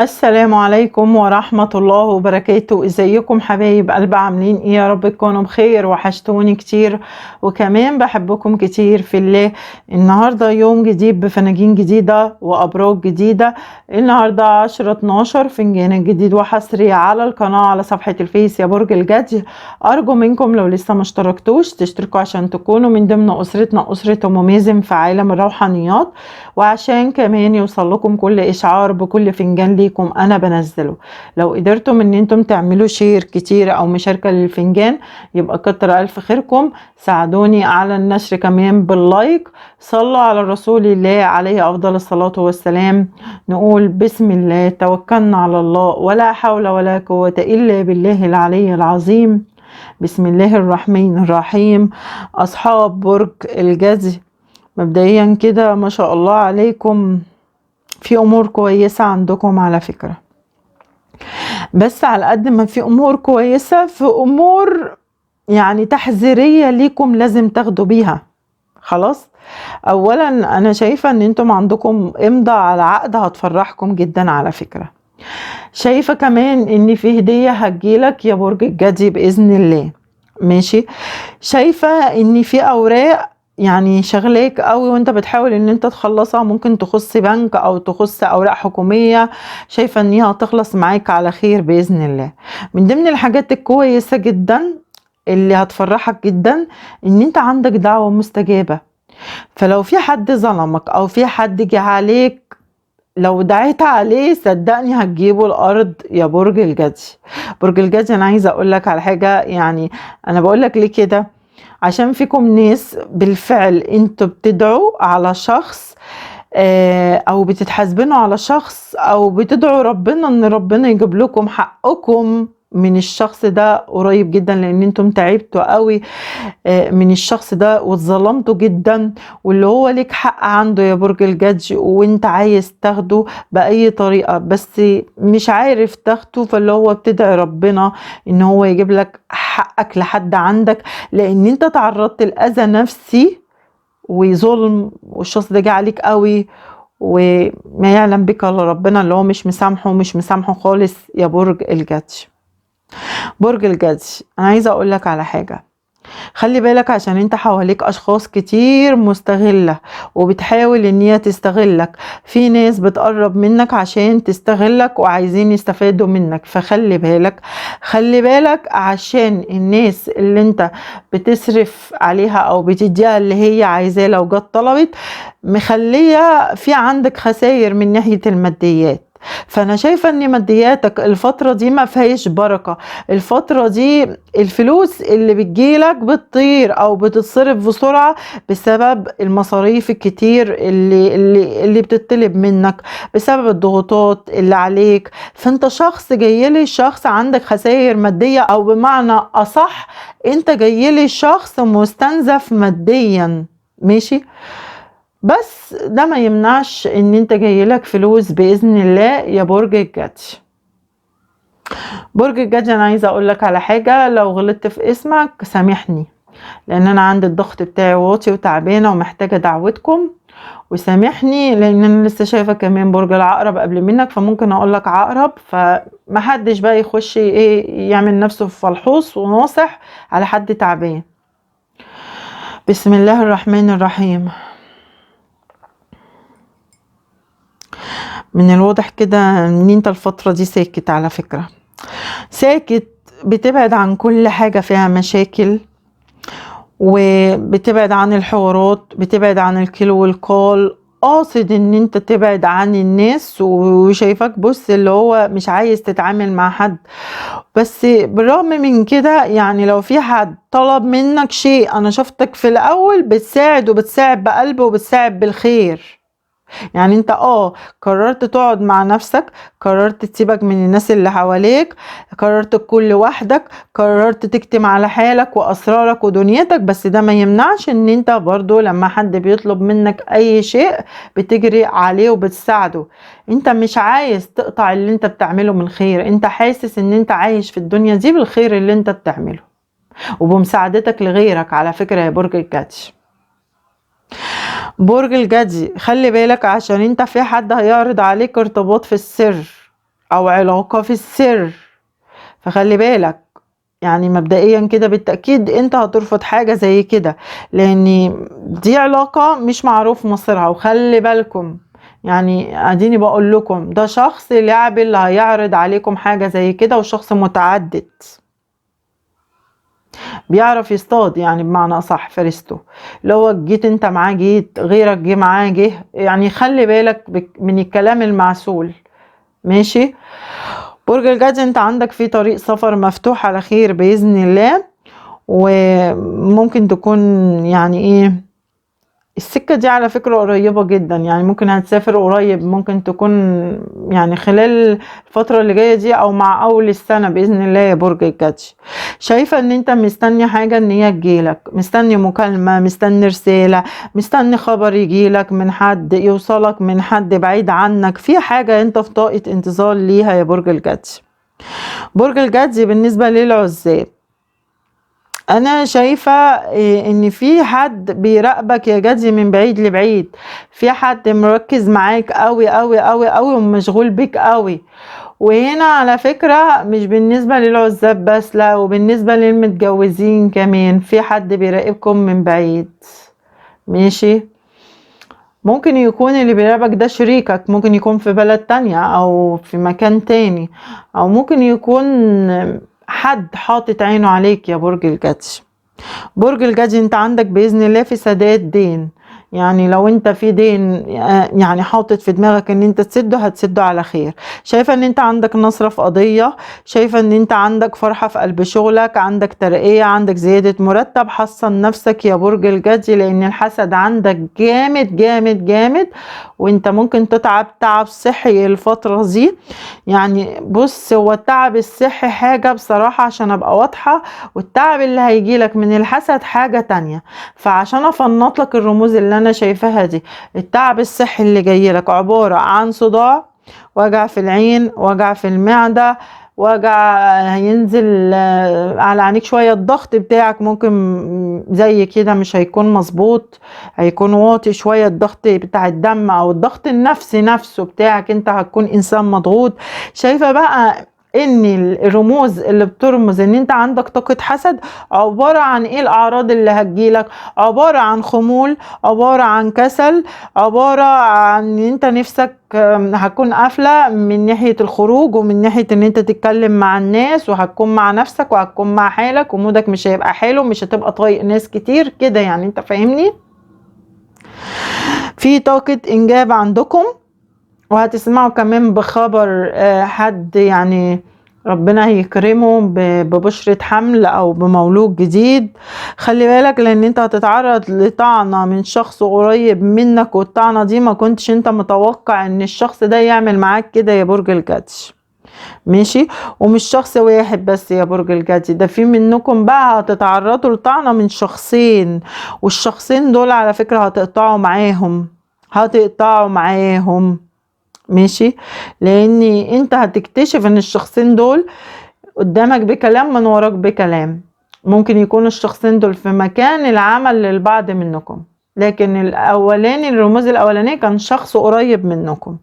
السلام عليكم ورحمة الله وبركاته. ازيكم حبايب قلب؟ عاملين ايه؟ يا رب تكونوا بخير. وحشتوني كتير وكمان بحبكم كتير في الله. النهاردة يوم جديد بفناجين جديدة وأبراج جديدة. النهاردة 10/12 فنجان جديد وحصري على القناة على صفحة الفيس يا برج الجدي. أرجو منكم لو لسه ما اشتركتوش تشتركوا عشان تكونوا من ضمن أسرتنا، أسرة أم مازن في عالم الروحانيات، وعشان كمان يوصل لكم كل إشعار بكل فنجان ليكم انا بنزله. لو قدرتم ان انتم تعملوا share كتير او مشاركة للفنجان يبقى كتر الف خيركم. ساعدوني على النشر كمان بال like. صلوا على الرسول الله عليه افضل الصلاة والسلام. نقول بسم الله، توكلنا على الله، ولا حول ولا قوة الا بالله العلي العظيم. بسم الله الرحمن الرحيم. اصحاب برج الجدي، مبدئيا كده ما شاء الله عليكم، في امور كويسة عندكم على فكرة، بس على قد ما في امور كويسة في امور يعني تحذيرية ليكم لازم تاخدوا بيها. خلاص، اولا انا شايفة ان انتم عندكم امضاء على عقد هتفرحكم جدا على فكرة. شايفة كمان ان في هدية هتجيلك يا برج الجدي بإذن الله، ماشي. شايفة ان في اوراق يعني شغلاك قوي وانت بتحاول ان انت تخلصها، ممكن تخص بنك او تخص اوراق حكومية. شايفة ان هي هتخلص معاك على خير بإذن الله. من ضمن الحاجات الكويسة جدا اللي هتفرحك جدا ان انت عندك دعوة مستجابة. فلو في حد ظلمك او في حد جه عليك، لو دعيت عليه صدقني هتجيبه الارض يا برج الجدي. برج الجدي انا عايزة اقول لك على حاجة، يعني انا بقول لك ليه كده، عشان فيكم ناس بالفعل انتوا بتدعوا على شخص او بتتحاسبنوا على شخص او بتدعوا ربنا ان ربنا يجيب لكم حقكم من الشخص ده قريب جدا، لان انتم تعبتوا قوي من الشخص ده واتظلمتوا جدا، واللي هو ليك حق عنده يا برج الجدي وانت عايز تاخده باي طريقة بس مش عارف تاخده، فاللي هو بتدعي ربنا ان هو يجيب لك حقك لحد عندك، لان انت تعرضت لأذى نفسي وظلم والشخص ده جه عليك قوي وما يعلم بك الا ربنا، اللي هو مش مسامحه، مش مسامحه خالص يا برج الجدي. برج الجدي انا عايزه اقول لك على حاجه، خلي بالك عشان انت حواليك اشخاص كتير مستغله وبتحاول ان هي تستغلك. في ناس بتقرب منك عشان تستغلك وعايزين يستفادوا منك، فخلي بالك، خلي بالك عشان الناس اللي انت بتصرف عليها او بتديها اللي هي عايزاه لو جت طلبت، مخليه في عندك خسائر من ناحيه الماديات. فانا شايفة ان مادياتك الفترة دي ما فيهاش بركة. الفترة دي الفلوس اللي بتجيلك بتطير او بتتصرف بسرعة بسبب المصاريف الكتير اللي بتطلب منك، بسبب الضغوطات اللي عليك. فانت شخص جايلي شخص عندك خسائر مادية، او بمعنى اصح انت جايلي شخص مستنزف ماديا، ماشي. بس ده ما يمنعش ان انت جايلك فلوس باذن الله يا برج الجدي. برج الجدي انا عايزه اقول لك على حاجه، لو غلطت في اسمك سامحني، لان انا عندي الضغط بتاعي واطي وتعبانه ومحتاجه دعوتكم، وسامحني لان انا لسه شايفه كمان برج العقرب قبل منك، فممكن اقول لك عقرب، فمحدش بقى يخش ايه يعمل نفسه في فلحوص وناصح على حد تعبان. بسم الله الرحمن الرحيم. من الواضح كده ان انت الفترة دي ساكت على فكرة، ساكت، بتبعد عن كل حاجة فيها مشاكل، وبتبعد عن الحوارات، بتبعد عن الكيل والقال، قاصد ان انت تبعد عن الناس، وشايفك بص اللي هو مش عايز تتعامل مع حد. بس بالرغم من كده يعني لو في حد طلب منك شيء، انا شفتك في الاول بتساعد، وبتساعد بقلب، وبتساعد بالخير. يعني انت قررت تقعد مع نفسك، قررت تسيبك من الناس اللي حواليك، قررت تكون لوحدك، قررت تكتم على حالك واسرارك ودنيتك، بس ده ما يمنعش ان انت برضو لما حد بيطلب منك اي شيء بتجري عليه وبتساعده. انت مش عايز تقطع اللي انت بتعمله من خير، انت حاسس ان انت عايش في الدنيا دي بالخير اللي انت بتعمله. وبمساعدتك لغيرك على فكرة يا برج الجدي. برج الجدي خلي بالك، عشان انت في حد هيعرض عليك ارتباط في السر او علاقة في السر، فخلي بالك. يعني مبدئيا كده بالتأكيد انت هترفض حاجة زي كده، لان دي علاقة مش معروف مصيرها. وخلي بالكم يعني اديني بقول لكم ده شخص لعب اللي هيعرض عليكم حاجة زي كده، وشخص متعدد بيعرف يصطاد، يعني بمعنى اصح فريسته، لو جيت انت معاه جيت، غيرك جه معاه جه، يعني خلي بالك من الكلام المعسول. ماشي. برج الجدي انت عندك في طريق سفر مفتوح على خير بإذن الله، وممكن تكون يعني ايه السكة دي على فكرة قريبة جدا، يعني ممكن هتسافر قريب، ممكن تكون يعني خلال الفترة اللي جاية دي او مع اول السنة بإذن الله يا برج الجدي. شايفة ان انت مستني حاجة ان هي تجيلك، مستني مكالمة، مستني رسالة، مستني خبر يجيلك من حد، يوصلك من حد بعيد عنك، في حاجة انت في طاقة انتظار ليها يا برج الجدي. برج الجدي بالنسبة للعزاب، انا شايفة ان في حد بيراقبك يا جدي من بعيد لبعيد، في حد مركز معاك قوي قوي قوي قوي ومشغول بيك قوي. وهنا على فكرة مش بالنسبة للعزاب بس، لا وبالنسبة للمتجوزين كمان في حد بيراقبكم من بعيد. ماشي. ممكن يكون اللي بيراقبك ده شريكك، ممكن يكون في بلد تانية او في مكان تاني، او ممكن يكون حد حاطط عينه عليك يا برج الجدي. برج الجدي انت عندك بإذن الله في سداد دين، يعني لو انت في دين يعني حاطط في دماغك ان انت تسده هتسده على خير. شايفة ان انت عندك نصرة في قضية، شايفة ان انت عندك فرحة في قلب شغلك، عندك ترقية، عندك زيادة مرتب. حصن نفسك يا برج الجدي، لان الحسد عندك جامد جامد جامد، وانت ممكن تتعب تعب صحي الفترة دي. يعني بص، هو التعب الصحي حاجة بصراحة عشان ابقى واضحة، والتعب اللي هيجيلك من الحسد حاجة تانية. فعشان افنط لك الرموز اللي انا شايفاها دي، التعب الصحي اللي جايلك عبارة عن صداع، وجع في العين، وجع في المعدة، وجع هينزل على عينيك شوية، الضغط بتاعك ممكن زي كده مش هيكون مظبوط، هيكون واطي شوية، الضغط بتاع الدم او الضغط النفسي نفسه بتاعك، انت هتكون انسان مضغوط. شايفة بقى ان الرموز اللي بترمز ان انت عندك طاقة حسد عبارة عن ايه؟ الاعراض اللي هتجيلك عبارة عن خمول، عبارة عن كسل، عبارة عن ان انت نفسك هتكون قافلة من ناحية الخروج ومن ناحية ان انت تتكلم مع الناس، وهتكون مع نفسك وهتكون مع حالك، ومودك مش هيبقى حلو، مش هتبقى طايق ناس كتير كده، يعني انت فاهمني. في طاقة انجاب عندكم، وهتسمعوا كمان بخبر حد يعني ربنا هيكرمه ببشرة حمل او بمولود جديد. خلي بالك لان انت هتتعرض لطعنة من شخص قريب منك، والطعنة دي ما كنتش انت متوقع ان الشخص ده يعمل معاك كده يا برج الجدي. ماشي. ومش شخص واحد بس يا برج الجدي، ده في منكم بقى هتتعرضوا لطعنة من شخصين، والشخصين دول على فكرة هتقطعوا معاهم، هتقطعوا معاهم. ماشي. لان انت هتكتشف ان الشخصين دول قدامك بكلام من وراك بكلام. ممكن يكون الشخصين دول في مكان العمل للبعض منكم، لكن الاولاني الرموز الاولانية كان شخص قريب منكم،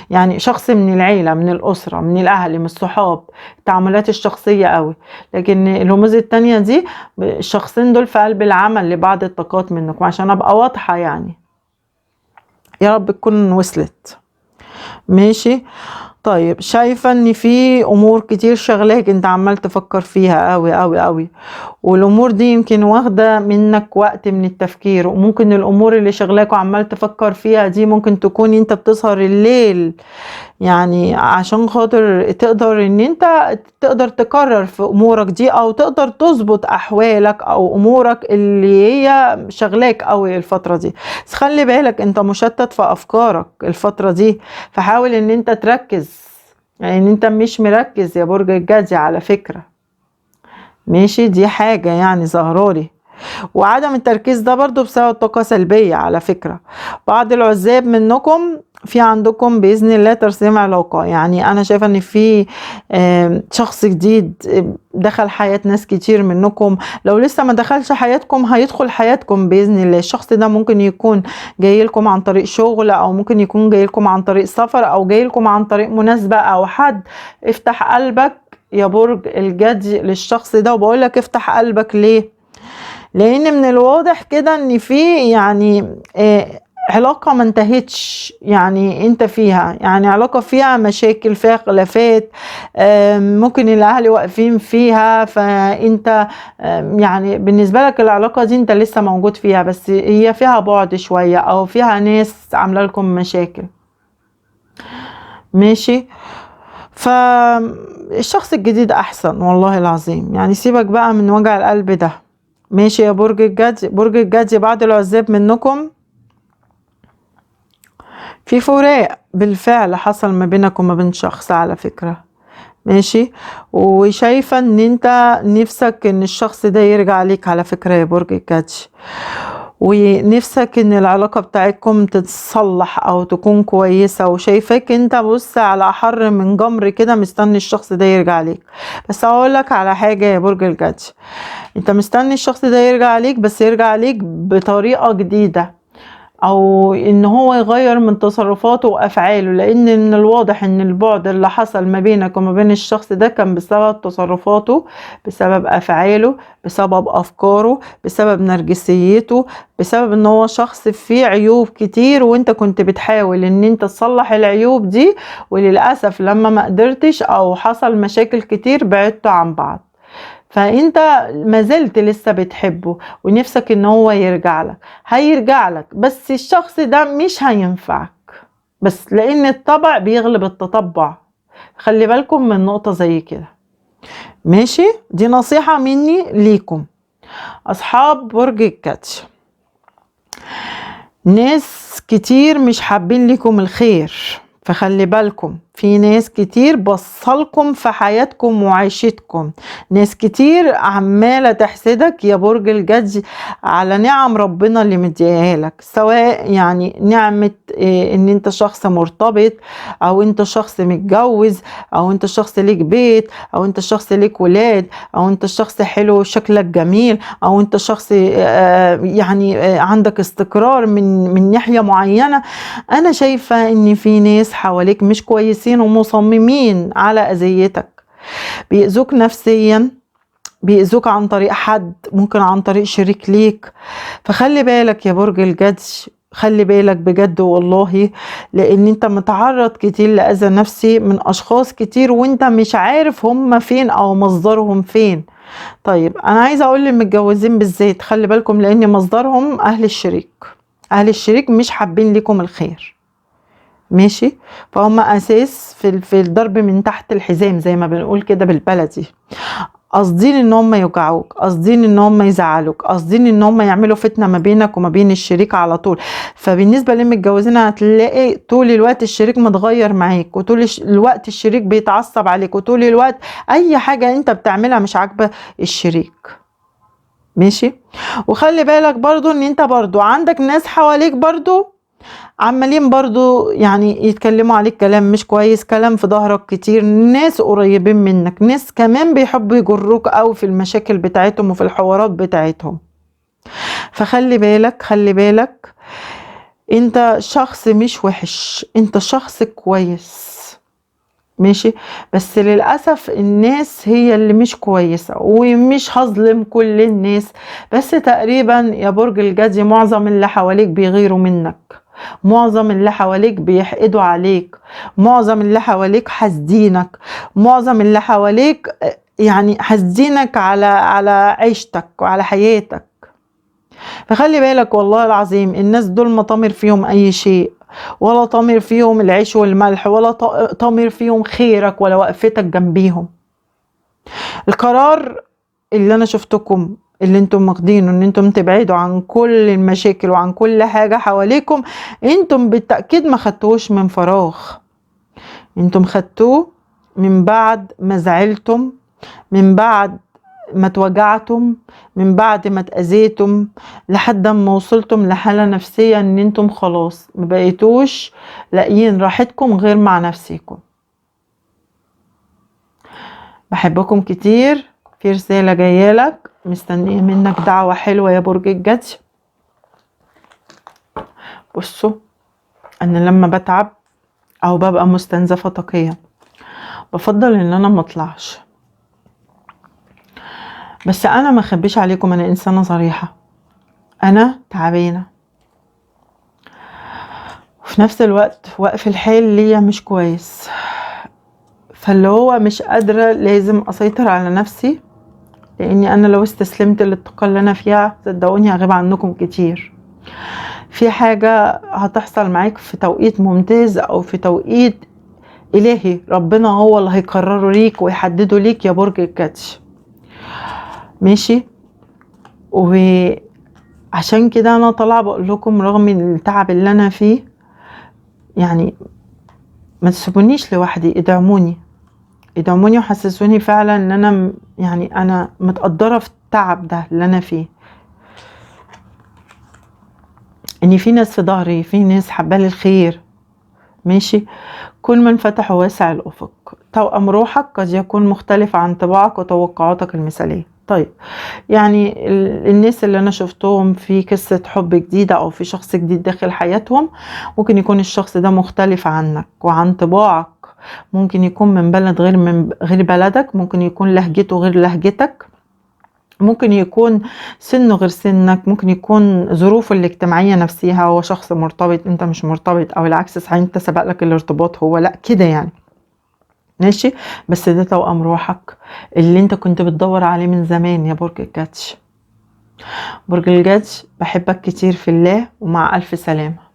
يعني شخص من العيلة، من الأسرة، من الأهل، من الصحاب، التعاملات الشخصية قوي. لكن الرموز التانية دي الشخصين دول في قلب العمل لبعض الطاقات منكم، عشان أبقى واضحة يعني. يا رب تكون وصلت. ماشي. طيب شايفة ان في امور كتير شغلاك انت عمال تفكر فيها قوي قوي قوي، والامور دي يمكن واخدة منك وقت من التفكير، وممكن الامور اللي شغلاك وعمال تفكر فيها دي ممكن تكون انت بتسهر الليل يعني عشان خاطر تقدر ان انت تقدر تقرر في امورك دي، او تقدر تظبط احوالك او امورك اللي هي شغلاك قوي الفترة دي. بس خلي بالك انت مشتت في افكارك الفترة دي، فحاول ان انت تركز، يعني انت مش مركز يا برج الجدي على فكرة. ماشي. دي حاجة يعني ظاهرالي، وعدم التركيز ده برضو بسبب طاقة سلبية على فكرة. بعض العزاب منكم في عندكم باذن الله ترسيم علاقة. يعني انا شايفه ان في شخص جديد دخل حياة ناس كتير منكم، لو لسه ما دخلش حياتكم هيدخل حياتكم باذن الله. الشخص ده ممكن يكون جاي لكم عن طريق شغل، او ممكن يكون جاي لكم عن طريق سفر، او جاي لكم عن طريق مناسبة او حد. افتح قلبك يا برج الجدي للشخص ده، وبقول لك افتح قلبك ليه؟ لان من الواضح كده ان في يعني علاقة ما انتهتش، يعني انت فيها يعني علاقة فيها مشاكل، فيها خلافات، ممكن الاهل واقفين فيها، فانت يعني بالنسبة لك العلاقة دي انت لسه موجود فيها، بس هي فيها بعد شوية او فيها ناس عاملة لكم مشاكل. ماشي، فالشخص الجديد احسن والله العظيم، يعني سيبك بقى من وجع القلب ده. ماشي يا برج الجدي. برج الجدي بعد العزاب منكم في فراق بالفعل حصل ما بينك وما بين شخص على فكرة. ماشي، وشايفة ان انت نفسك ان الشخص ده يرجع ليك على فكرة يا برج الجدي، ونفسك ان العلاقة بتاعتكم تتصلح او تكون كويسة، وشايفاك انت بص على حر من جمر كده مستني الشخص ده يرجع ليك. بس هقولك على حاجة يا برج الجدي، انت مستني الشخص ده يرجع ليك، بس يرجع ليك بطريقة جديدة، او ان هو يغير من تصرفاته وافعاله، لان من الواضح ان البعد اللي حصل ما بينك وما بين الشخص ده كان بسبب تصرفاته، بسبب افعاله، بسبب افكاره، بسبب نرجسيته، بسبب ان هو شخص فيه عيوب كتير، وانت كنت بتحاول ان انت تصلح العيوب دي، وللاسف لما ما قدرتش او حصل مشاكل كتير بعدتوا عن بعض. فانت ما زلت لسه بتحبه ونفسك ان هو يرجع لك، هيرجع لك، بس الشخص ده مش هينفعك، بس لان الطبع بيغلب التطبع. خلي بالكم من نقطة زي كده. ماشي، دي نصيحة مني ليكم اصحاب برج الجدي. ناس كتير مش حابين لكم الخير، فخلي بالكم، في ناس كتير بصلكم في حياتكم وعيشتكم، ناس كتير عمالة تحسدك يا برج الجدي على نعم ربنا اللي مديها لك، سواء يعني نعمة ان انت شخص مرتبط، او انت شخص متجوز، او انت شخص ليك بيت، او انت شخص ليك ولاد، او انت شخص حلو شكلك جميل، او انت شخص يعني عندك استقرار من ناحية معينة. انا شايفة ان في ناس حواليك مش كويسين ومصممين على اذيتك، بيأذوك نفسيا، بيأذوك عن طريق حد، ممكن عن طريق شريك ليك. فخلي بالك يا برج الجدي، خلي بالك بجد والله، لان انت متعرض كتير لأذى نفسي من اشخاص كتير وانت مش عارف هم فين او مصدرهم فين. طيب انا عايزه اقول للمتجوزين بالذات خلي بالكم، لان مصدرهم اهل الشريك، اهل الشريك مش حابين لكم الخير. ماشي، فهم اساس في الضرب من تحت الحزام زي ما بنقول كده بالبلدي، قاصدين ان هم يوجعوك، قاصدين ان هم يزعلوك، قاصدين ان هم يعملوا فتنة ما بينك وما بين الشريك على طول. فبالنسبه للمتجوزين هتلاقي طول الوقت الشريك متغير معاك، وطول الوقت الشريك بيتعصب عليك، وطول الوقت اي حاجة انت بتعملها مش عاجبه الشريك. ماشي، وخلي بالك برضو ان انت برضو عندك ناس حواليك برضو عمالين برضو يعني يتكلموا عليك كلام مش كويس، كلام في ظهرك كتير، ناس قريبين منك، ناس كمان بيحبوا يجروك قوي في المشاكل بتاعتهم وفي الحوارات بتاعتهم. فخلي بالك، خلي بالك، انت شخص مش وحش، انت شخص كويس. ماشي، بس للأسف الناس هي اللي مش كويسة، ومش هظلم كل الناس، بس تقريبا يا برج الجدي معظم اللي حواليك بيغيروا منك، معظم اللي حواليك بيحقدوا عليك، معظم اللي حواليك حاسدينك، معظم اللي حواليك يعني حاسدينك على عيشتك وعلى حياتك. فخلي بالك والله العظيم، الناس دول ما طامر فيهم اي شيء، ولا طامر فيهم العيش والملح، ولا طامر فيهم خيرك ولا وقفتك جنبيهم. القرار اللي انا شفتكم اللي انتم واخدينه ان انتم تبعدوا عن كل المشاكل وعن كل حاجة حواليكم، انتم بالتأكيد ما خدتوش من فراغ، انتم خدتوه من بعد ما زعلتم، من بعد ما اتوجعتم، من بعد ما اتأذيتم، لحد ما وصلتم لحالة نفسية ان انتم خلاص ما بقيتوش لاقيين راحتكم غير مع نفسيكم. بحبكم كتير. في رسالة جايالك مستنية منك دعوة حلوة يا برج الجدي. بصوا، انا لما بتعب او ببقى مستنزفة طاقية بفضل ان انا ما اطلعش، بس انا ما اخبيش عليكم، انا انسانة صريحة، انا تعبانة، وفي نفس الوقت وقف الحيل ليا مش كويس، فاللي هو مش قادرة، لازم اسيطر على نفسي، لاني انا لو استسلمت للطاقة اللي انا فيها صدقوني هغيب عنكم كتير. في حاجة هتحصل معاك في توقيت ممتاز او في توقيت الهي، ربنا هو اللي هيقرره ليك ويحدده ليك يا برج الجدي. ماشي، وعشان كده انا طالعه بقول لكم رغم التعب اللي انا فيه، يعني ما تسيبونيش لوحدي، ادعموني، ادعموني وحسسوني فعلا ان انا يعني انا متقدره في التعب ده اللي انا فيه، ان في ناس في ظهري، في ناس حبالي الخير. ماشي، كل من فتح واسع الافق. توأم روحك قد يكون مختلف عن طباعك وتوقعاتك المثاليه. طيب، يعني الناس اللي انا شفتهم في قصة حب جديدة او في شخص جديد داخل حياتهم، ممكن يكون الشخص ده مختلف عنك وعن طباعك، ممكن يكون من بلد غير من غير بلدك، ممكن يكون لهجته غير لهجتك، ممكن يكون سنه غير سنك، ممكن يكون ظروفه الاجتماعية نفسها، هو شخص مرتبط انت مش مرتبط، او العكس صحيح انت سبق لك الارتباط هو لا كده يعني. ماشي، بس ده توأم روحك اللي انت كنت بتدور عليه من زمان يا برج الجدي. برج الجدي بحبك كتير في الله، ومع ألف سلامة.